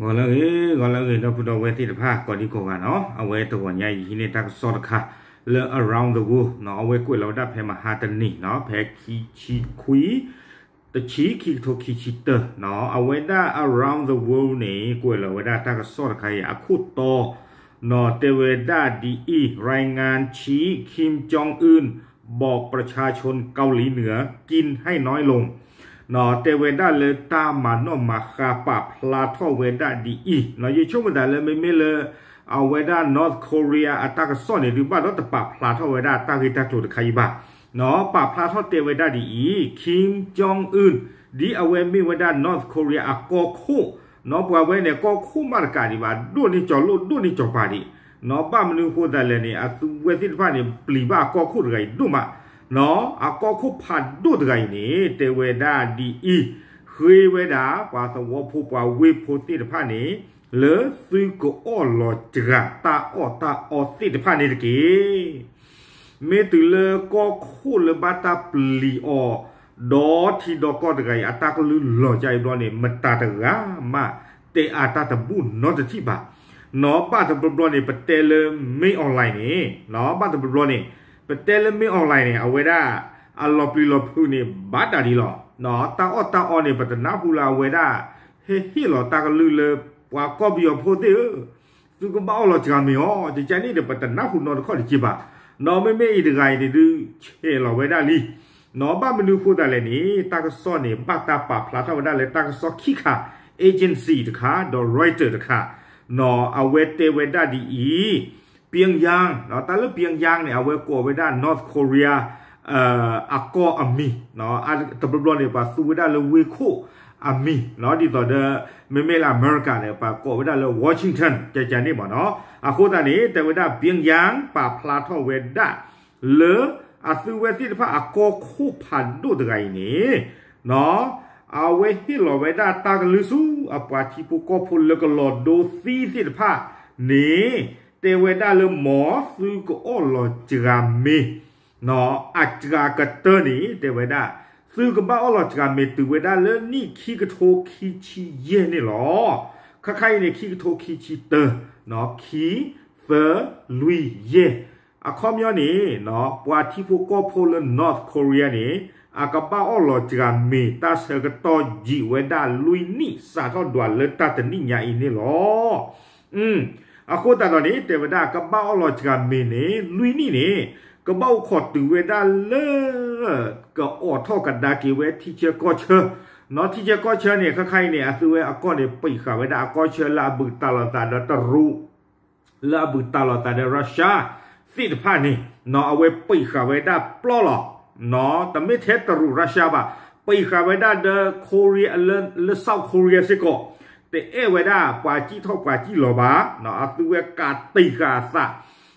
ဂီၤလၢအဂ့ၤ ဂီၤလၢအဂ့ၤ ဒီပုၢ်ဒီဝဲၢ်သ့ၣ်တဖၣ် ကိးဒံကိးဂၤနီၤ, အဝဲတဂီၤညါအံၤဟံးန့ၢ်တၢ်ကစီၣ်တခါ လၢ around the world နီၤ, အဝဲကွဲးလီၤဝဲဒၣ်ဖဲမဟါတနံၤနီၤ, ဖဲခံဆံခွံ တဆံ ခံကထိခံဆံတၢနီၤ, အဝဲဒၣ် around the world န့ၣ် ကွဲးလီၤဝဲဒၣ်တၢ်ကစီၣ်တခါအံၤ အခိၣ်တီနီၤ, တဲဝဲဒၣ်ဒ်အံၤ รายงานชี้ คิมจองอึน บอกประชาชนเกาหลีเหนือ กินให้น้อยลง နီၤ, တဲဝဲဒၣ်လၢတၢ်မၤနီၣ်မၤဃါပာ်ဖျါထီၣ်ဝဲဒၣ်ဒ်အံၤနီၤ, ယဆိကမိၣ်သးလၢမ့မ့ၢ်လၢ အဝဲဒၣ် North Korea အတၢ်ကစီၣ်န့ၣ် ဒုးဘၣ်ဒီးတပာ်ဖျါထီၣ်ဝဲဒၣ်တၢ်ဂ့ၢ်တၢ်ကျိၤတခါအံၤဘၣ်နီၤ, ပာ်ဖျါထီၣ်တဲဝဲဒၣ်ဒ်အံၤ Kim Jong Un ဒ်အဝဲမ့ၢ်ဝဲဒၣ် North Korea အကီၢ်ခိၣ်နီၤ, ပှၤဝဲန့ၣ် ကီၢ်ခိၣ်မးတကးဒံးဘၣ် ဒိၣ်န့ၢ်ကၠီၤလိၣ် ဒိၣ်န့ၢ်ကၠီၤပၤဒံးနီၤ, ဘၣ်မနုၤအဃိသတးလဲၣ်န့ၣ် အသုဝဲသ့ၣ်တဖၣ်န့ၣ် ပျံၤဘၣ်အကီၢ်ခိၣ်တဂၤအံၤဒိၣ်မးနီၤ, အကီၢ်ခိၣ်ဖးဒိၣ်တဂၤအံၤန့ၣ် တဲဝဲဒၣ်ဒ်အံၤ, ဃ့ဝဲဒၣ်ပှၤသဝီဖိပှၤဝ့ၢ်ဖိသ့ၣ်တဖၣ်န့ၣ် လၢသုကအီၣ်လီၤစှၤတၢ်အီၣ်တၢ်အီသ့ၣ်တဖၣ်န့ၣ်တက့ၢ်. မ့ၢ်တုၤလၢကီၢ်ခိၣ်လၢဘၣ်တၢ်ပျံၤအီၤ ဒီထံဒီကီၢ်တဂၤအံၤ အတၢ်ကလုၢ်လီၤကါအံၤဘျီန့ၣ် မတၤတဂၤမး တဲအါတၢ်တဘူၣ်နီတထံၣ်ဘၣ်နီၤ, ဘၣ်တဘျီဘျီန့ၣ် ပတဲလၢ မင်းအောင်လှိုင် န့ၣ်နီၤ, ဘၣ်တဘျီဘျီန့ၣ် ပတဲလၢ မင်းအောင်လှိုင် န့ၣ် အဝဲဒၣ် အလီၤပျံၤလီၤဖုးန့ၣ် ဘၣ်တၢ်ဒ်လီၤနီၤ, တၢ်အီၣ်တၢ်အီန့ၣ် ပတနၢ်ဟူလၢအဝဲဒၣ် ဟ့ၣ်ဟ့ၣ်လီၤတၢ်ကလုၢ်လၢ ပှၤကီၢ်ပယီၤဖိသ့ၣ်ဧၢ သုကဘၣ်အီၣ်လီၤစှၤမ့ၤအီၤ, ကကန့ၣ်ဒီး ပတနၢ်ဟူနီတခီၣ်တက့ၢ်ဘၣ်နီၤ, မ့မ့ၢ်အံၤတဂၤအံၤန့ၣ်ဒုး ဆဲးလီၤဝဲဒၣ်လံနီၤ, ဘၣ်မနုၤအဃိသတးလဲၣ်န့ၣ် တၢ်ကစီၣ်န့ၣ် ဘၣ်တၢ်ပာ်ဖျါထီၣ်ဝဲဒၣ်လၢတၢ်ကစီၣ်ခံခါ agency တခါ ဒီး Reuters တခါနီၤ, အဝဲတဲဝဲဒၣ်ဒ်အံၤ, ပၠံယၣ်နီၤ, တၢ်လၢပၠံယၣ်န့ၣ် အဝဲကိးဝဲဒၣ် North Korea အကီၢ်အမံၤနီၤ, တဘျီဘျီန့ၣ် ပှၤသူဝဲဒၣ်လၢဝ့ၢ်ခိၣ်အမံၤနီၤ, ဒ်သိးဒီး မ့မ့ၢ်လၢ အမဲရကၤန့ၣ် ပှၤကိးဝဲဒၣ်လၢ Washington ကကန့ၣ်မ့ၢ်နီၤ, အဃိသတးန့ၣ် တဲဝဲဒၣ် ပၠံယၣ် ပာ်ဖျါထီၣ်ဝဲဒၣ် လၢအသုဝဲသ့ၣ်တဖၣ်အကီၢ်ခိၣ်ဖးဒိၣ်တဂၤအံၤန့ၣ်နီၤ, အဝဲဟ့ၣ်လီၤဝဲဒၣ်တၢ်ကလုၢ်ဆူအပှၤထံဖိကီၢ်ဖိလၢကလီၤဒိသံသ့ၣ်တဖၣ်န့ၣ် တဲဝဲဒၣ်လၢမ်သုကအီၣ်လီၤစှၤမ့ၤနီၤ, အစှၤကတၢၢ်န့ၣ် တဲဝဲဒၣ် သုကဘၣ်အီၣ်လီၤစှၤမ့ၤတုၤဝဲဒၣ်လၢနံၣ်ခံကထိခံဆံယဲၢ်န့ၣ်လီၤ. ခါခါအံၤန့ၣ် ခံကထိခံဆံတၢနီၤ, ခံ သၢ လွံၢ် ယဲၢ်, အခီပညီန့ၣ်နီၤ, ပှၤထံဖိကီၢ်ဖိလၢ North Korea န့ၣ် အကဘၣ်အီၣ်လီၤစှၤမ့ၤ တၢ်ဆၢကတီၢ်ယံာ်ဝဲဒၣ်လွံၢ်နံၣ် စးထီၣ်ဒွးလၢတၢ်တနံၣ်ညါအံၤန့ၣ်လီၤ. အဃိသတးဒီးန့ၣ် တဲဝဲဒၣ် ကဘၣ်အီၣ်လီၤစှၤမ့ၤန့ၣ် လွံၢ်နံၣ်န့ၣ် ကဘၣ်အိၣ်ခိးတုၤဝဲဒၣ်လၢ ကအိးထီၣ်ကဒါက့ၤဝဲထံဆၢကီၢ်ဆၢနီၤ, ထံဆၢကီၢ်ဆၢန့ၣ် ခါခါအံၤန့ၣ် အသုဝဲအကီၢ်န့ၣ် ပံးဃာ်ဝဲဒၣ်အကီၢ်ဆၢလၢအဘူးတံၢ်လိာ်သးဒီးတရူး လၢအဘူးတံၢ်လိာ်သးဒီး Russia သ့ၣ်တဖၣ်န့ၣ်နီၤ, အဝဲပံးဃာ်ဝဲဒၣ်ပျီလီၤနီၤ, တမ့ၢ်ထဲတရူး Russia ဘၣ်, ပံးဃာ်ဝဲဒၣ်ဒီး Korea လၢ လၢ South Korea စ့ၢ်ကီး, တအဲၣ်ဝဲဒၣ်ပှၤစံၣ်ထီၣ်ပှၤစံၣ်လီၤဘၣ်နီၤ, အသုဝဲကးတံာ်ဃာ်အသး,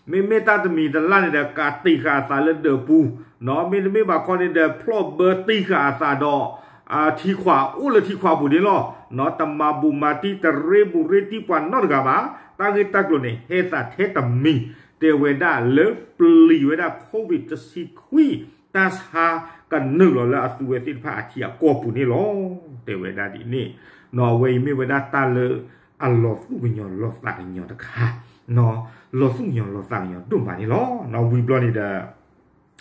မ့မ့ၢ်တၢ်တမံၤတလၢ်န့ၣ်ဒီး ကးတံာ်ဃာ်အသးလၢဒၢးပူၤနီၤ, မ့တမ့ၢ်ဘၣ်ခီန့ၣ်ဒီး ဖျီၣ်ဘၢတံာ်ဃာ်အသးဒီး ထံခွးအိၣ်လၢထံခွးပူၤန့ၣ်လီၤနီၤ, တမၤဘူးမၤတံၢ် တရ့ဘူးရ့တံၢ်ပှၤနီတဂၤဘၣ်, တၢ်ဂ့ၢ်တၢ်ကျိၤန့ၣ် ဟဲသးထဲတမံၤ, တဲဝဲဒၣ်လၢပျံၤဝဲဒၣ် COVID တဆံခွံ တၢ်ဆါကနုာ်လီၤလၢအသုဝဲသ့ၣ်တဖၣ်အထံအကီၢ်ပူၤန့ၣ်လီၤ, တဲဝဲဒၣ်ဒ်န့ၣ်နီၤ, အဝဲအံၤမ့ၢ်ဝဲဒၣ်တၢ်လၢအလီၤသူၣ်ကညီၤလီၤသးကညီၤတခါနီၤ, လီၤသူၣ်ကညီၤလီၤသးကညီၤဒိၣ်မးန့ၣ်လီၤ. ဝံၤဘျီန့ၣ်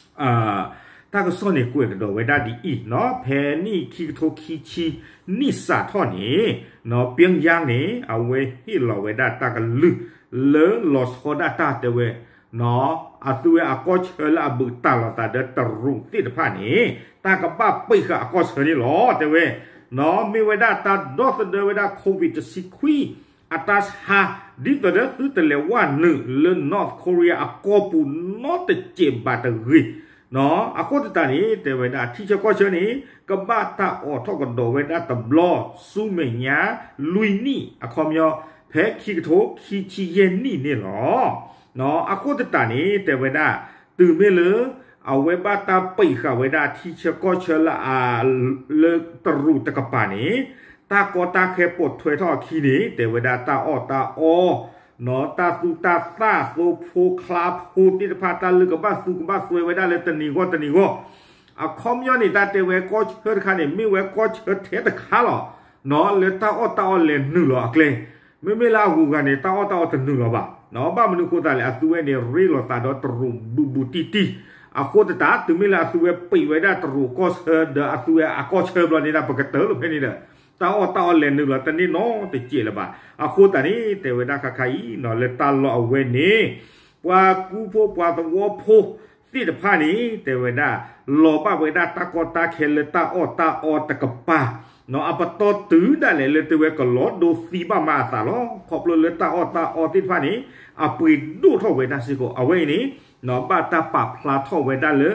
ဒီး တၢ်ကစီၣ်န့ၣ်ကွဲးကဒီးဝဲဒၣ်ဒ်အံၤနီၤ, ဖဲနံၣ်ခံကထိခံဆံနံၣ်စးထီၣ်န့ၣ်နီၤ, ပၠံယၣ်န့ၣ် အဝဲဟ့ၣ်လီၤဝဲဒၣ်တၢ်ကလုၢ်လၢလီၤဆီဒၣ်တၢ်တဲဝဲနီၤ, အသုဝဲအကီၢ်ဆၢလၢအဘူးတံၢ်လိာ်သးဒီးတရူးသ့ၣ်တဖၣ်န့ၣ် တၢ်ကဘၣ်ပံးဃာ်အကီၢ်ဆၢန့ၣ်လီၤ, တဲဝဲနီၤ, မ့ၢ်ဝဲဒၣ်တၢ်ဒီသဒၢဝဲဒၣ် COVID တဆံခွံ အတၢ်ဆါ ဒ်သိးဒီးသုတလဲၤဝဲနုာ်လၢ North Korea အကီၢ်ပူၤနီတစဲးဘၣ်တဂ့ၤနီၤ, အဃိသတးန့ၣ် တဲဝဲဒၣ်ထံဆၢကီၢ်ဆၢန့ၣ် ကဘၣ်တၢ်အိးထီၣ်ကဒီးဝဲဒၣ်တဘျီ ဆူမဲာ်ညါ လွံၢ်နံၣ်အခီပညီ ဖဲခံကထိခံဆံယဲၢ်နံၣ်န့ၣ်လီၤ. အဃိသတးန့ၣ် တဲဝဲဒၣ် တုၤမ့ၢ်လၢ အဝဲဘၣ်တၢ်ပံးဃာ်ဝဲဒၣ်ထံဆၢကီၢ်ဆၢလၢအ လၢတရူးတကပၤန့ၣ် တၢ်ကီတၢ်ခဲပိာ်ထွဲထီၣ်အခံန့ၣ် တဲဝဲဒၣ်တၢ်အီၣ်တၢ်အီ နီၢ်တၢ်သူတၢ်သၣ်သိဖိချါဖိသ့ၣ်တဖၣ် တၢ်လၢကဘၣ်သူကဘၣ်သွဲဝဲဒၣ်လၢတနံၤဂီၢ်တနံၤဂီၢ်, အခီပညီန့ၣ် တၢ်တဲဝဲကီၢ်ဆၢတခါန့ၣ် မ့ၢ်ဝဲကီၢ်ဆၢထဲတခါလီၤ. နီၢ်လၢတၢ်အီၣ်တၢ်အီလဲၤနုာ်လီၤအကျဲ မ့မ့ၢ်လၢအဂုၤအဂၤန့ၣ် တၢ်အီၣ်တၢ်အီတနုာ်လီၤဘၣ်. ဘၣ်မနုၤအဃိသတးလဲၣ် အသုဝဲန့ၣ် ရ့လိာ်သးဒီးတရူးဘူးဘူးတံၢ်တံၢ်. အဃိသတး တုၤမ့ၢ်လၢအသုဝဲပံးဝဲဒၣ်တရူးကီၢ်ဆၢဒီးအသုဝဲအကီၢ်ဆၢဘျီန့ၣ်ဒၣ် ပကတၢၢ်လိာ်ဖဲန့ၣ်ဒီး တၢ်အီၣ်တၢ်အီလဲၤနုာ်လီၤတန့ၢ်နီတစဲးလၢၤဘၣ်. အဃိသတးန့ၣ် တဲဝဲဒၣ်ခါခါအံၤ လၢတၢ်လီၢ်အဝဲန့ၣ် ပှၤကူဖိပှၤသဝီဖိသ့ၣ်တဖၣ်န့ၣ် တဲဝဲဒၣ် လီၤဘၣ်ဝဲဒၣ်တၢ်ကီတၢ်ခဲလၢတၢ်အီၣ်တၢ်အီတကပၤ အပတီၢ်တုၤဒၣ်လဲာ်လၢတဲဝဲကလီၤဒိသံဘၣ်မးအသးလီၤ. ခီဖျိလၢတၢ်အီၣ်တၢ်အီသ့ၣ်တဖၣ်န့ၣ် အပှ့ၤဒိၣ်ထီၣ်ဝဲဒၣ်စ့ၢ်ကီး အဝဲအံၤန့ၣ် ဘၣ်တၢ်ပာ်ဖျါထီၣ်ဝဲဒၣ်လၢ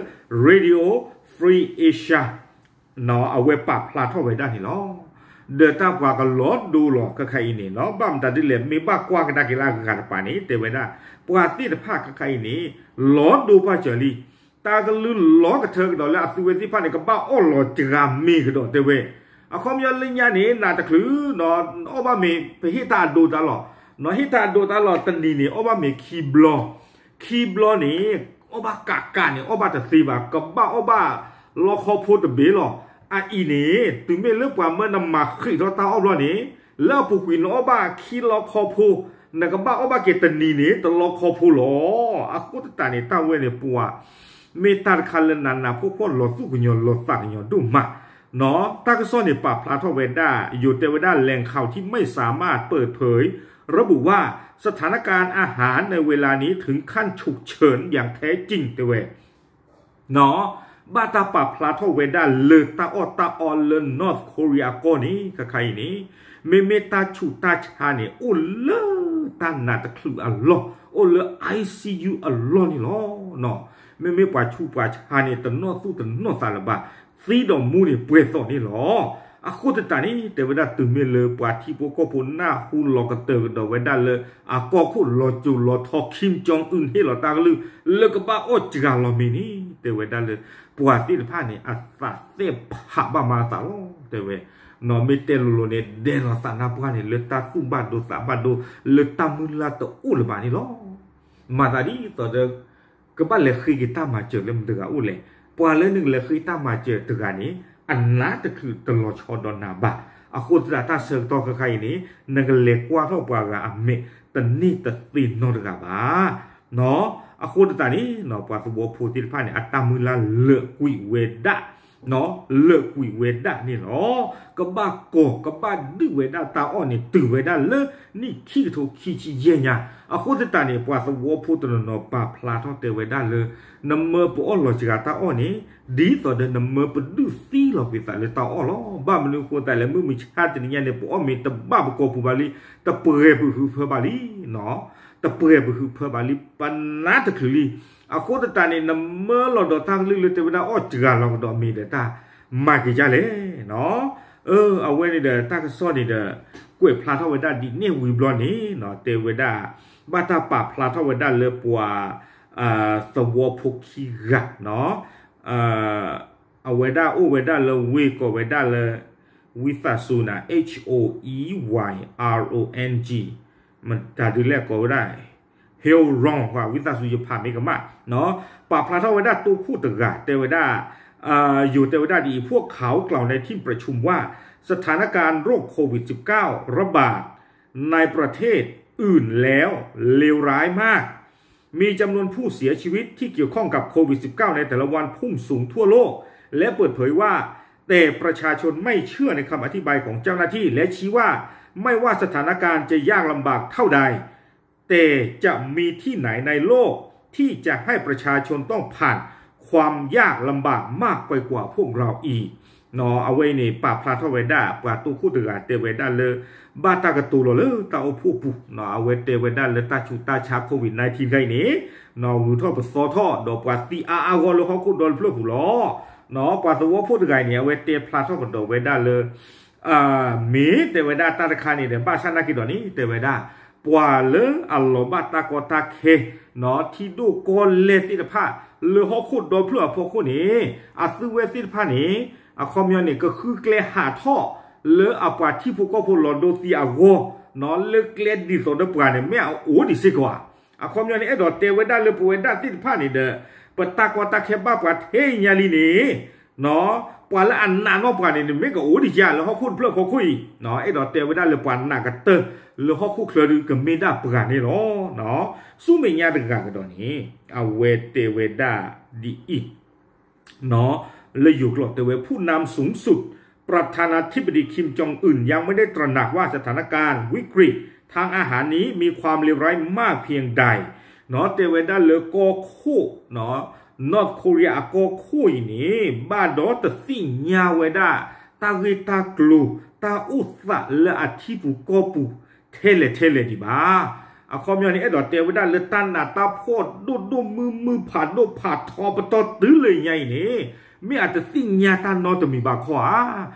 Radio Free Asia အဝဲပာ်ဖျါထီၣ်ဝဲဒၣ်န့ၣ်လီၤ. ဒီးတၢ်ပှၤကလီၤဒိလီၤခါခါအံၤန့ၣ် ဘၣ်မတၤဒ်လဲၣ် မ့ၢ်ဘၣ်ကွၢ်ကဒါက့ၤလၢအဂၤတပၤန့ၣ် တဲဝဲဒၣ် ပှၤသ့ၣ်တဖၣ်ခါခါအံၤန့ၣ် လီၤဒိပာ်စၢၤလံ တၢ်ကလုၢ်လီၤကထၢကဒီးလၢအသုဝဲသ့ၣ်တဖၣ်န့ၣ် ကဘၣ်အီၣ်လီၤစှၤမ့ၤကဒီးတဲဝဲ. အခီပညီလၢညါန့ၣ် နးတချုး အီၣ်ဘၣ်မ့ၤပဟ့ၣ်တၢ်အဒိတၢ်လီၢ်, ဟ့ၣ်တၢ်အဒိတၢ်လီၢ်တနံၤန့ၣ် အီၣ်ဘၣ်မ့ၤခံဘျီ, ခံဘျီန့ၣ် အီၣ်ဘၣ်ကးကးန့ၣ် အီၣ်ဘၣ်တသ့ဘၣ်, ကဘၣ်အီၣ်ဘၣ်လီခီဖိတဘ့ၣ်လီၤ. အအံၤန့ၣ် တုၤမ့ၢ်လၢပှၤမၢနမၤဃံးထီၣ်တၢ်အီၣ်ဘျီန့ၣ် လၢအပူၤကွံာ်နအီၣ်ဘၣ်ခံလီခီဖိ, နကဘၣ်အီၣ်ဘၣ်က့ၤတနံၤန့ၣ် တလီခီဖိလီၤ. အဃိသတးန့ၣ် တၢ်ဝဲန့ၣ်ပှၤ မ့ၢ်တၢ်တခါလၢနးနးဖှီၣ်ဖှီၣ်လီၤသူၣ်ကညီၤလီၤသးကညီၤဒိၣ်မး, တၢ်ကစီၣ်န့ၣ်ပာ်ဖျါထီၣ်ဝဲဒၣ် ယိၤတဲဝဲဒၣ် แหล่งข่าวที่ไม่สามารถเปิดเผย ระบุว่า สถานการณ์อาหารในเวลานี้ถึงขั้นฉุกเฉินอย่างแท้จริง တဲဝဲ ဘၣ်တၢ်ပာ်ဖျါထီၣ်ဝဲဒၣ်လၢတၢ်အီၣ်တၢ်အီလၢ North Korea အကီၢ်န့ၣ် ခါခါအံၤန့ၣ် မ့မ့ၢ်တၢ်ဆူးတၢ်ဆါန့ၣ် အိၣ်လၢတၢ်နးတချုးအလီၢ်, အိၣ်လၢ I C U အလီၢ်န့ၣ်လီၤ. မ့မ့ၢ်ပှၤဆူးပှၤဆါန့ၣ် တနီၢ်သူၣ်တနီၢ်သးလၢၤဘၣ်, သံဒီးမူန့ၣ်ပှဲၤသိးန့ၣ်လီၤ. အဃိသတးန့ၣ် တဲဝဲဒၣ်တုၤမ့ၢ်လၢပှၤထံဖိကီၢ်ဖိနၢ်ဟူလီၤကတၢၢ်ကဒီးဝဲဒၣ်လၢ အကီၢ်ခိၣ်လီၤစိၤလီၤထီ Kim Jong Un ဟ့ၣ်လီၤတၢ်ကလုၢ် လၢကဘၣ်အီၣ်စှၤလီၤမ့ၤန့ၣ် တဲဝဲဒၣ်လၢ ပှၤသ့ၣ်တဖၣ်န့ၣ် အသးသ့ၣ်ဖးဘၣ်မၤအသးလီၤ တဲဝဲ. မ့ၢ်တဲလိၤလိၤန့ၣ် ဒဲးလီၤသးနါပှၢ်န့ၣ် လၢတၢ်သူၣ်ဘၣ်ဒိသးဘၣ်ဒိ လၢတၢ်မုၢ်လၢ်တအိၣ်လၢၤဘၣ်န့ၣ်လီၤ. မၤသးဒ်သိးဒီး ကဘၣ်လဲၤဃ့က့ၤတၢ်မၤစၢၤလၢမတၤတဂၤအိၣ်လဲၣ်. ပှၤလၢနကလဲၤဃ့တၢ်မၤစၢၤတဂၤန့ၣ် အနးတချုးတလီၤဆီဒီးနၤဘၣ်. အဃိသတးတၢ်ဆၢကတီၢ်ခါခါအံၤန့ၣ် နကလဲၤကွၢ်ထီၣ်ပှၤဂၤအမဲာ် တန့ၢ်တသ့နီတဂၤဘၣ်. အဃိသတးန့ၣ် ပှၤသဝီဖိသ့ၣ်တဖၣ်န့ၣ် အတၢ်မုၢ်လၢ်လၢာ်ကွံာ်ဝဲဒၣ် လၢာ်ကွံာ်ဝဲဒၣ်န့ၣ်လီၤ. ကဘၣ်ကီၤ ကဘၣ်ဒုးဝဲဒၣ်တၢ်အီၣ်န့ၣ် တုၤဝဲဒၣ်လၢနံၣ်ခံကထိခံဆံယဲၢ်ညါ. အဃိသတးန့ၣ် ပှၤသဝီဖိတနီၤနီၤပာ်ဖျါထီၣ်တဲဝဲဒၣ်လၢ နမၢပအီၣ်လီၤစှၤတၢ်အီၣ်န့ၣ် ဒ်သိးဒီးနမၢပဒုးသံလီၤက့ၤသးလၢတၢ်အီၣ်လီၤ. ဘၣ်မနုၤအဃိသတးလဲၣ် မုၢ်မဆါတနံၤညါန့ၣ် ပအီၣ်မ့ၤတဘၣ်ပကိာ်ပူၤဘၣ်လံ, တပှဲၤပဟုးဖၢဘၣ်လံ တပှဲၤပဟုးဖၢဘၣ်လံ ပနးတချုးလံ. အဃိသတးန့ၣ် နမၢလီၤဒီးတၢ်ကလုၢ်လၢတဲဝဲဒၣ်အီၣ်စှၤလီၤကဒီးမ့ၤဒီးတၢ် မၤက့ၤဒ်လဲၣ်. အဝဲန့ၣ်ဒီးတၢ်ကစီၣ်န့ၣ်ဒီး ကွဲးဖျါထီၣ်ဝဲဒၣ်ဒ်န့ၣ်ဝံၤဘျီန့ၣ် တဲဝဲဒၣ် ဘၣ်တၢ်ပာ်ဖျါထီၣ်ဝဲဒၣ်လၢပှၤ သဝီဖိခံဂၤ အဝဲဒၣ်အိၣ်ဝဲဒၣ်လၢဝ့ၢ်ကိးဝဲဒၣ်လၢ ဝံသးစူၤနၤ H O E Y R O N G မတၤဒ်လဲၣ်ကိးဝဲဒၣ် Hill Rong ဝံသးစူၤယဖးမ့ၢ်ကမၣ် ပာ်ဖျါထီၣ်ဝဲဒၣ်တိခိၣ်တဂၤ တဲဝဲဒၣ် ယိၤတဲဝဲဒၣ်ဒ်အံၤ พวกเขากล่าวในที่ประชุมว่า สถานการณ์โรคโควิดสิบเก้าระบาดในประเทศอื่นแล้วเลวร้ายมาก มีจำนวนผู้เสียชีวิตที่เกี่ยวข้องกับโควิดสิบเก้าในแต่ละวันพุ่งสูงทั่วโลก และเปิดเผยว่า แต่ประชาชนไม่เชื่อในคำอธิบายของเจ้าหน้าที่ และชี้ว่าไม่ว่าสถานการณ์จะยากลำบากเท่าใด แต่จะมีที่ไหนในโลกที่จะให้ประชาชนต้องผ่านความยากลำบากมากไปกว่าพวกเราอีก အဝဲအံၤန့ၣ် ပာ်ဖျါထီၣ်ဝဲဒၣ် ပှၤတိခိၣ်တဂၤတဲဝဲဒၣ်လၢ ဘၣ်တၢ်ကတိၤလီၤလၢတၢ်အိၣ်ဖှိၣ်ပူၤ အဝဲတဲဝဲဒၣ်လၢတၢ်ဆူးတၢ်ဆါ COVID nineteen ခဲအံၤန့ၣ် ဂုၤထီၣ်ပသီထီၣ် ဒီးပှၤသံအါအါဂီၢ်လၢဟီၣ်ခိၣ်ဒီတဖျၢၣ်ပူၤလီၤ. ပှၤသဝီဖိတဂၤအံၤန့ၣ် အဝဲတဲဖျါထီၣ်ကဒီးဝဲဒၣ်လၢ မ့ၢ်တဲဝဲဒၣ်တၢ်တခါန့ၣ်ဒီး ဘၣ်ဆၣ်နာ်က့ၤဒီးန့ၣ် တဲဝဲဒၣ် ပှၤလၢအလီၤဘၣ်တၢ်ကီတၢ်ခဲ ထံဒိၣ်ကီၢ်လဲၢ်သ့ၣ်တဖၣ် လၢဟီၣ်ခိၣ်ဒီဖျၢၣ်အဖီခိၣ်န့ၣ် အသုဝဲသ့ၣ်တဖၣ်န့ၣ် အခီပညီန့ၣ် ကဃုကျဲဟးထီၣ်လၢအပှၤထံဖိကီၢ်ဖိလီၤဒိသံအဂီၢ် လၢကျဲဒ်သိးဒီးပှၤန့ၣ် မ့ၢ်အအိၣ်ဒံးစ့ၢ်ကီးဧါ. အခီပညီန့ၣ် အဲၣ်ဒိးတဲဝဲဒၣ်လၢပဝဲဒၣ်သ့ၣ်တဖၣ်န့ၣ်ဒီး ပတၢ်ကီတၢ်ခဲဘၣ်ပှၤထဲအံၤညါလံန့ၣ် ပှၤလၢအနာ်နီၢ်ပှၤန့ၣ် မ့ၢ်ကအိၣ်ဒံးဧါ လၢဟီၣ်ခိၣ်တဖျၢၣ်ဖီခိၣ်အံၤ, အဲၣ်ဒိးတဲဝဲဒၣ်လၢပှၤနာ်ကတၢၢ်လၢဟီၣ်ခိၣ်ချၢဒုးကမ့ၢ်ဒၣ်ပှၤန့ၣ်လီၤ. ဆူမဲာ်ညါတဂၤကဒီးန့ၣ် အဝဲတဲဝဲဒၣ်ဒ်အံၤ လၢယိၤကျိာ်တဲဝဲ ผู้นำสูงสุด ประธานาธิบดี คิม จอง อึน ยังไม่ได้ตระหนักว่าสถานการณ์วิกฤตทางอาหารนี้มีความเลวร้ายมากเพียงใด တဲဝဲဒၣ်လၢကီၢ်ခိၣ် North Korea အကီၢ်ခိၣ်အံၤန့ၣ် ဘၣ်ဒီးတသ့ၣ်ညါဝဲဒၣ် တၢ်ဂ့ၢ်တၢ်ကျိၤ တၢ်အိၣ်သးလၢအထံပူၤကီၢ်ပူၤ ထဲလဲၣ်ထဲလဲၣ်ဒံးဘၣ်. အခီပညီန့ၣ် အဲၣ်ဒိးတဲဝဲဒၣ်လၢတၢ်နးတၢ်ဖှီၣ်ဒိၣ်ဒိၣ်မုၢ်မုၢ် ဖးဒိၣ်ဖးထီပတီၢ်တုၤလၢညါအံၤန့ၣ် မ့ၢ်အတသ့ၣ်ညါတၢ်နီတမံၤဘၣ်ခီဧါ.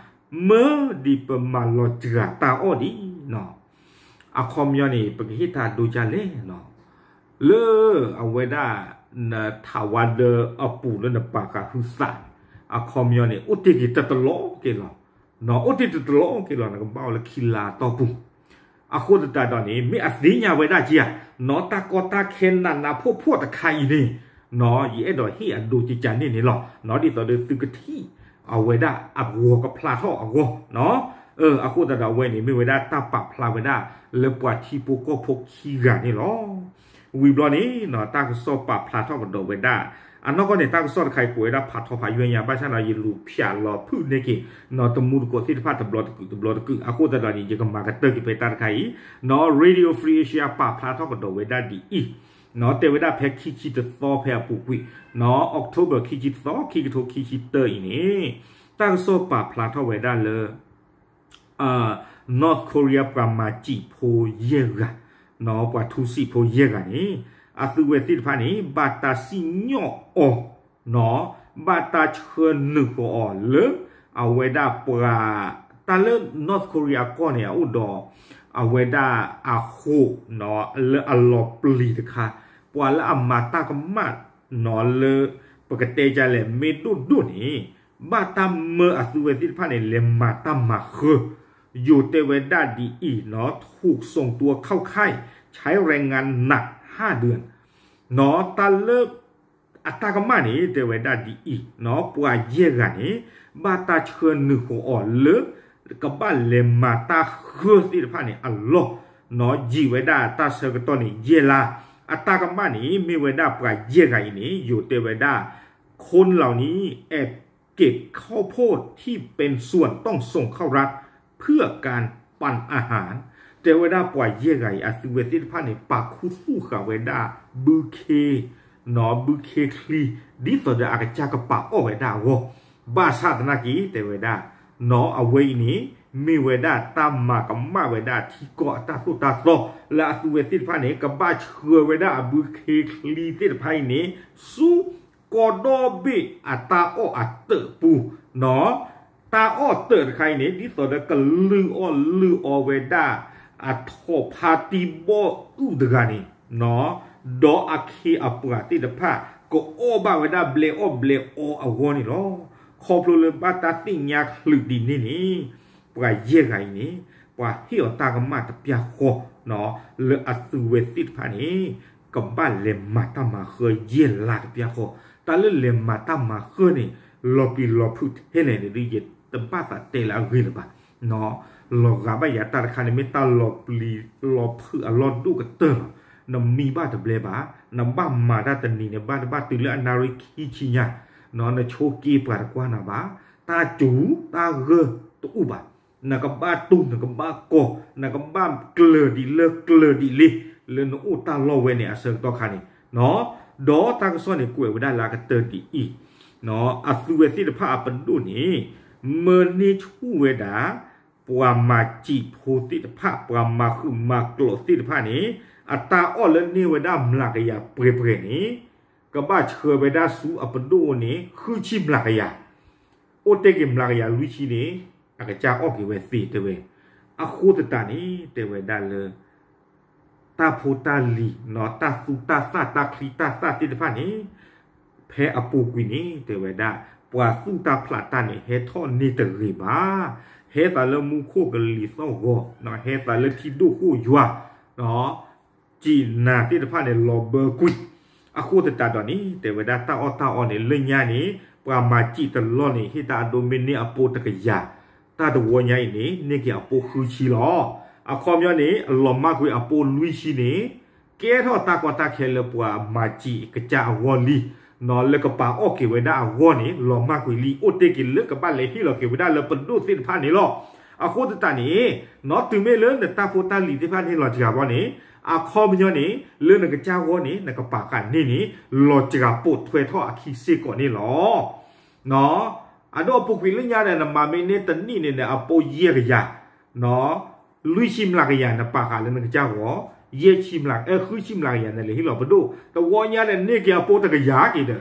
မၢဒံးပမၤလီၤစှၤတၢ်အီၣ်ဒံး အခီပညီန့ၣ် ပကဟ့ၣ်တၢ်ဒိကၢ်လဲၣ် လၢအဝဲဒၣ် နထးဝါဒၢအပူၤလၢနပာ်ဃာ်ဟုသးန့ၣ် အခီပညီန့ၣ် အိၣ်တ့ၢ်က့ၤတတလီၤက့ၤလီၤ. အိၣ်တ့ၢ်တတလီၤက့ၤလီၤ နကဘၣ်အိၣ်လၢခံလါအတီၢ်ပူၤ. အဃိသတးဒီးန့ၣ် မ့ၢ်အသ့ၣ်ညါဝဲဒၣ်က့ဧါ နီၢ်တၢ်ကီတၢ်ခဲနးနးဖှီၣ်ဖှီၣ်တခါအံၤန့ၣ် ယအဲၣ်ဒိးဟ့ၣ်အဒိကၢ်န့ၣ်န့ၣ်လီၤ. ဒ်သိးဒီးသုကထံၣ်အဝဲဒၣ်အဂီၤကဖျါထီၣ်အဂီၢ် အဃိသတးဒီးအဝဲန့ၣ် မ့ၢ်ဝဲဒၣ်တၢ်ပာ်ဖျါဝဲဒၣ်လၢပှၤထံဖိကီၢ်ဖိခံဂၤန့ၣ်လီၤ. ဝံၤဘျီန့ၣ် တၢ်ကစီၣ်ပာ်ဖျါထီၣ်ကဒီးဝဲဒၣ် အနီၢ်ကီၢ်န့ၣ် တၢ်ကစီၣ်တခါအံၤကိးဝဲဒၣ်ဖးထီဖးယွဲၢ်ညါ ဘၣ်ဆၣ်ဒီးယလူၤဖၠးလီၤဖုၣ်န့ၢ်က့ၤ တမူတကိးသ့ၣ်တဖၣ်တဘျီတကုာ်တဘျီတကုာ် အဃိသတးဒီးန့ၣ် ယကမၤကတၢၢ်က့ၤဖဲတၢ်တခါအံၤ Radio Free Asia ပာ်ဖျါထီၣ်ကဒီးဝဲဒၣ်ဒ်အံၤ တဲဝဲဒၣ်ဖဲခံဆံတသီဖဲအပူၤကွံာ် October ခံဆံတသီ ခံကထိခံဆံတၢအံၤန့ၣ် တၢ်ကစီၣ်ပာ်ဖျါထီၣ်ဝဲဒၣ်လၢ North Korea ပှၤမၤစံာ်ဖိယဲၢ်ဂၤ ပှၤထူစံာ်ဖိယဲၢ်ဂၤန့ၣ် အသုဝဲသ့ၣ်တဖၣ်န့ၣ် ဘၣ်တၢ်စံၣ်ညီၣ်အီၤ ဘၣ်တၢ်ဆှၢနုာ်ဃီၤအီၤလၢ အဝဲဒၣ်ပှၤ တၢ်လၢ North Korea အကီၢ်န့ၣ် အအိၣ်ဒီး အဝဲဒၣ်အဃိး လၢအလီၤပျံၤတခါ ပှၤလၢအမၤတၢ်ကမၣ် လၢ ပကတဲဒ်လဲၣ် မ့ၢ်ဒိၣ်ဒိၣ်န့ၣ် ဘၣ်တၢ်မၢအသုဝဲသ့ၣ်တဖၣ်န့ၣ် လဲၤမၤတၢ်မၤဃၢ ယိၤတဲဝဲဒၣ်ဒ်အံၤ ถูกส่งตัวเข้าค่ายใช้แรงงานหนักห้าเดือน တၢ်လၢ အတၢ်ကမၣ်န့ၣ် တဲဝဲဒၣ်ဒ်အံၤ ပှၤယဲၢ်ဂၤန့ၣ် ဘၣ်တၢ်ဆှၢနုာ်ဃီၤအီၤလၢ ကဘၣ်လဲၤမၤတၢ်ဃၢသ့ၣ်တဖၣ်န့ၣ်အလီၢ် ယံာ်ဝဲဒၣ်တၢ်ဆၢကတီၢ်န့ၣ် ယဲၢ်လါ အတၢ်ကမၣ်န့ၣ် မ့ၢ်ဝဲဒၣ်ပှၤယဲၢ်ဂၤအံၤန့ၣ် ယိၤတဲဝဲဒၣ် คนเหล่านี้แอบเก็บข้าวโพดที่เป็นส่วนต้องส่งเข้ารัฐเพื่อการปันอาหาร တဲဝဲဒၣ်ပှၤယဲၢ်ဂၤအံၤ အသုဝဲသ့ၣ်တဖၣ်န့ၣ် ပာ်ခူသူၣ်ဃာ်ဝဲဒၣ် ဘုခ့ ဘုခ့ချံ ဒ်သိးဒီးအကစၢ်ကပာ်အီၣ်ဝဲဒၣ်အဂီၢ် ဘၣ်ဆၣ်သနာ်က့ တဲဝဲဒၣ် အဝဲအံၤန့ၣ် မ့ၢ်ဝဲဒၣ်တၢ်မၤကမၣ်ဝဲဒၣ်ထံကီၢ်အတၢ်သိၣ်တၢ်သီ လၢအသုဝဲသ့ၣ်တဖၣ်န့ၣ် ကဘၣ်ဆှၢဝဲဒၣ်အဘုခ့ချံသ့ၣ်တဖၣ်အံၤန့ၣ် ဆူ ကီၢ်ဒီဘ့ၣ်အတၢ်အီၣ်အတၢၢ်ပူၤ တၢ်အီၣ်တၢၢ်တခါအံၤန့ၣ် ဒ်သိးဒီးကလုၢ်အီၣ်လုၢ်အီဝဲဒၣ် အထိးဖါတံၢ်ဘီၣ်အုၣ်တဂၤန့ၣ် ဒီးအခ့အပှၤသ့ၣ်တဖၣ် ကအီၣ်ဘၣ်ဝဲဒၣ်ဘျဲးအီၣ်ဘျဲးအီအဂီၢ်န့ၣ်လီၤ. ခီဖျိလၢဘၣ်တၢ်သ့ၣ်ညါချုးဒ်န့ၣ်န့ၣ် ပှၤယဲၢ်ဂၤအံၤန့ၣ် ပှၤဟ့ၣ်အီၤတၢ်ကမၣ်တပျၢ်ဃီ လၢအသုဝဲသ့ၣ်တဖၣ်န့ၣ် ကဘၣ်လဲၤမၤတၢ်မၤဃၢယဲၢ်လါတပျၢ်ဃီ, တၢ်လၢလဲၤမၤတၢ်မၤဃၢန့ၣ် လီၤပျံၤလီၤဖုးထဲလဲၣ်န့ၣ်ဒီး ယတဘၣ်သးတဲလၢအဂ့ၢ်လၢၤဘၣ်. လီၤဂာ်ဘၣ်ယၤတၢ်တခါန့ၣ် မ့ၢ်တၢ်လီၤပျံၤလီၤဖုးအလီၢ်ဒိၣ်ကတၢၢ်လီၤ. နမံဘၣ်တဘျဲဘၣ်, နဘၣ်မၤတၢ်တနံၤန့ၣ် ဘၣ်တဘၣ်တုၤလၢအနၣ်ရံၣ်ခံဆံညါ, နဆိးက့ပှၤတကွၢ်နၤဘၣ်, တၢ်စူၤတၢ်ဂၢၢ်တအိၣ်ဘၣ်. နကဘၣ်တူၢ် နကဘၣ်ကီၢ် နကဘၣ်ကျၢၤဒ်လၢကျၢၤဒ်လ့ လၢနအိၣ်တၢ်လီၢ်ဝဲန့ၣ်အဆၢကတီၢ်ခါန့ၣ်, ဒီးတၢ်ကစီၣ်န့ၣ်ကွဲးဝဲဒၣ်လၢအကတၢၢ်ဒ်အံၤ, အသုဝဲသ့ၣ်တဖၣ်အပဒိၣ်န့ၣ် မၢန့ၢ်ဆူၣ်ဝဲဒၣ် ပှၤမၤစံာ်ဖိသ့ၣ်တဖၣ် ပှၤမၤဃုာ်မၤကျိးသ့ၣ်တဖၣ်န့ၣ် အတၢ်အီၣ်လၢန့ၢ်ဝဲဒၣ်မျးကယၤပှဲၤပှဲၤန့ၣ် ကဘၣ်ဆှၢဝဲဒၣ်ဆူအပဒိၣ်အအိၣ်န့ၣ် ဃုဆံမျးကယၤ အိၣ်တ့ၢ်က့ၤမျးကယၤလွံၢ်ဆံန့ၣ် အကစၢ်အီၣ်က့ၤဝဲသ့တဲဝဲ. အဃိသတးန့ၣ် တဲဝဲဒၣ်လၢ တၢ်ဖိတၢ်လံၤ တၢ်သူတၢ်သၣ် တၢ်ချံတၢ်သၣ်သ့ၣ်တဖၣ်န့ၣ် ဖဲအပူၤကွံာ်န့ၣ် တဲဝဲဒၣ် ပှၤသူၣ်တၢ်ဖျးတၢ်န့ၣ် ဟဲထီၣ်န့ၢ်တဂ့ၤဘၣ်. ဟဲသးလၢမူခိၣ်ကလံၤသီၣ်ဂီၤ, ဟဲသးလၢထံဒိၣ်ဃိၣ်ယွၤ စံာ်နၤသ့ၣ်တဖၣ်န့ၣ် လီၤဘၢကွံာ်. အဃိသတးဒီးန့ၣ် တဲဝဲဒၣ်တၢ်အီၣ်တၢ်အီန့ၣ် လၢညါန့ၣ် ပှၤမၤစံာ်တလီၢ်န့ၣ် ဟ့ၣ်တၢ်အဒိမ့ၢ်န့ၢ်အပိတကယၤ, တၢ်တဝီညါအံၤန့ၣ် န့ၢ်က့ၤအပိဃုဆံလီၤ. အခီပညီန့ၣ် အလီၤမၢ်ကွံာ်အပိလွံၢ်ဆံန့ၣ် ကဲထီၣ်တၢ်ကီတၢ်ခဲလၢပှၤမၤစံာ်ကစၢ်အဂီၢ်လံ, လၢကပာ်အီၣ်က့ၤဝဲဒၣ်အဂီၢ်န့ၣ် လီၤမၢ်ကွံာ်လံ အိၣ်တ့ၢ်က့ၤလၢကဘၣ်လဲၤဟ့ၣ်လီၤက့ၤဝဲဒၣ်လၢပဒိၣ်သ့ၣ်တဖၣ်န့ၣ်လီၤ. အဃိသတးန့ၣ် နီၢ်တုၤမ့ၢ်လၢနတၢ်ဖိတၢ်လံၤသ့ၣ်တဖၣ်န့ၣ်လီၤစှၤဘီန့ၣ် အခီပညီန့ၣ် လၢနကစၢ်ဂီၢ်န့ၣ် နကပာ်ဃာ်န့ၢ်န့ၣ် လီၤစှၤပိာ်ထွဲထီၣ်အခံစ့ၢ်ကီးန့ၣ်လီၤ. အဒိအပူၤကွံာ်လၢညါဒီး နမၤမ့ၢ်န့ၢ်တနံၣ်န့ၣ်ဒီး အပိယဲၢ်ကယၤ, လွံၢ်ဆံမျးကယၤ နပာ်ဃာ်လၢနကစၢ်ဂီၢ်, ယဲၢ်ဆံမျး ဃုဆံမျးကယၤ နလဲၤဟ့ၣ်လီၤပဒိၣ် တဝီညါဒီး န့ၢ်က့ၤအပိတကယၤက့ၤဒီး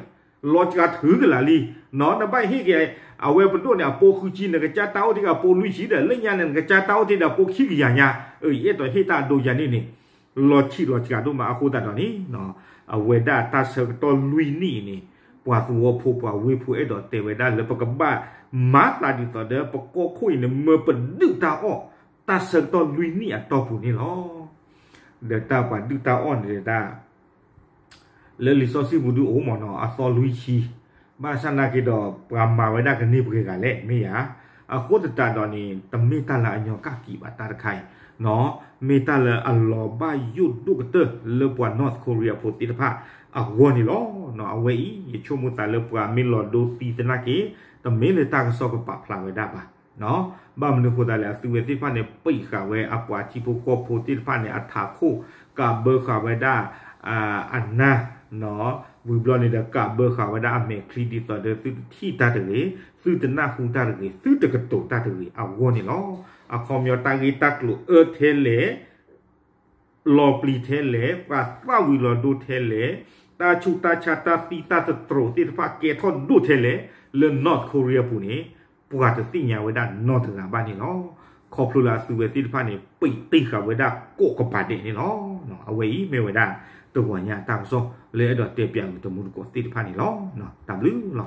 လီၤစှၤထုကလာ်လံ. နဘၣ်ဟ့ၣ်က့ၤ အဝဲပဒိၣ်န့ၣ် အပိဃုဆံ နကစၢ်တၢ်အိၣ်တ့ၢ်က့ၤအပိလွံၢ်ဆံဒီး လၢညါန့ၣ် နကစၢ်တၢ်အိၣ်တ့ၢ်ဒီးအပိခံကယၤညါ, အအဲၣ်ဒိးဟ့ၣ်တၢ်အဒိယၤန့ၣ်န့ၣ် လီၤဆံးလီၤစှၤဒိၣ်မးအဃိသတးဒီးန့ၣ် အဝဲဒၣ်တၢ်ဆၢကတီၢ်လွံၢ်နံၣ်အံၤန့ၣ် ပှၤသဝီဖိပှၤဝ့ၢ်ဖိအဲၣ်ဒိးတဲဝဲဒၣ်လၢပကဘၣ်မၤသးဒ်သိးဒီး ပကီၢ်ခိၣ်အံၤန့ၣ် မၢပဒုၣ်တၢ်အီၣ် တၢ်ဆၢကတီၢ်လွံၢ်နံၣ်အတီၢ်ပူၤန့ၣ်လီၤ. ဒီးတၢ်ပှၤဒုၣ်တၢ်အီၣ်န့ၣ်ဒၣ် လၢလံာ်စီဆှံပူၤဒုအိၣ်မးနီၤ အသီလွံၢ်ဆံ, ဘၣ်ဆၣ်နာ်က့ဒီး ပှၤမၤဝဲဒၣ်ကန့ၢ်ပှဲၤဂၤလဲၣ် မ့ၢ်ယၤ, အဃိသတးဒီးန့ၣ် တမ့ၢ်တၢ်လၢအညီကၣ်ကံးဘၣ်တၢ်တခါအံၤ, မ့ၢ်တၢ်လၢအလီၤဘၣ်ယိၣ်ဒိၣ်ကတၢၢ်လၢပှၤ North Korea ဖိသ့ၣ်တဖၣ်အဂီၢ်န့ၣ်လီၤ. အဝဲအံၤ ယဆိကမိၣ်သးလၢပှၤမ့ၢ်လီၤဒိသံသနာ်က့ တမ့ၢ်လၢတၢ်ကစီၣ်ကပာ်ဖျါဝဲဒၣ်ဘၣ် ဘၣ်မနုၤအဃိသတးလဲၣ် အသုဝဲသ့ၣ်တဖၣ်န့ၣ် ပံးဃာ်ဝဲအပှၤထံဖိကီၢ်ဖိသ့ၣ်တဖၣ်န့ၣ် အထးခိၣ် ကးဘၢဃာ်ဝဲဒၣ် အနၢ် ဝံၤဘျီန့ၣ်ဒီး ကးဘၢဃာ်ဝဲဒၣ်အမဲာ်ချံဒ်သိးဒီး သုတထံၣ်တၢ်တဂ့ၤ, သုတနၢ်ဟူတၢ်တဂ့ၤ, သုတကတိၤတၢ်တဂ့ၤအဂီၢ်န့ၣ်လီၤ. အခီပညီတၢ်ဂ့ၢ်တၢ်ကျိၤအၢထဲလဲၣ် လီၤပျံၤထဲလဲၣ်, ပှၤသၣ်ဝံၤလီၤဒိထဲလဲၣ်, တၢ်ဆူးတၢ်ဆါတၢ်သံတၢ်တတြိာ်သ့ၣ်တဖၣ်ကဲထီၣ်ဒိၣ်ထဲလဲၣ်, လၢ North Korea ပူၤန့ၣ် ပှၤတသ့ၣ်ညါဝဲဒၣ်နီတဂၤဘၣ်န့ၣ်လီၤ. ခီဖျိလၢအသုဝဲသ့ၣ်တဖၣ်န့ၣ် ပံးတ့ၢ်ဃာ်ဝဲဒၣ်ကိးကပၤဒဲးန့ၣ်လီၤ. အဝဲအံၤမ့ၢ်ဝဲဒၣ် တဂီၤညါတၢ်ကစီၣ်လၢအဲၣ်ဒိးတဲပၠးဂ့ၤတမူတကိးသ့ၣ်တဖၣ်န့ၣ်လီၤ. တၢ်ဘျုးလီၤ.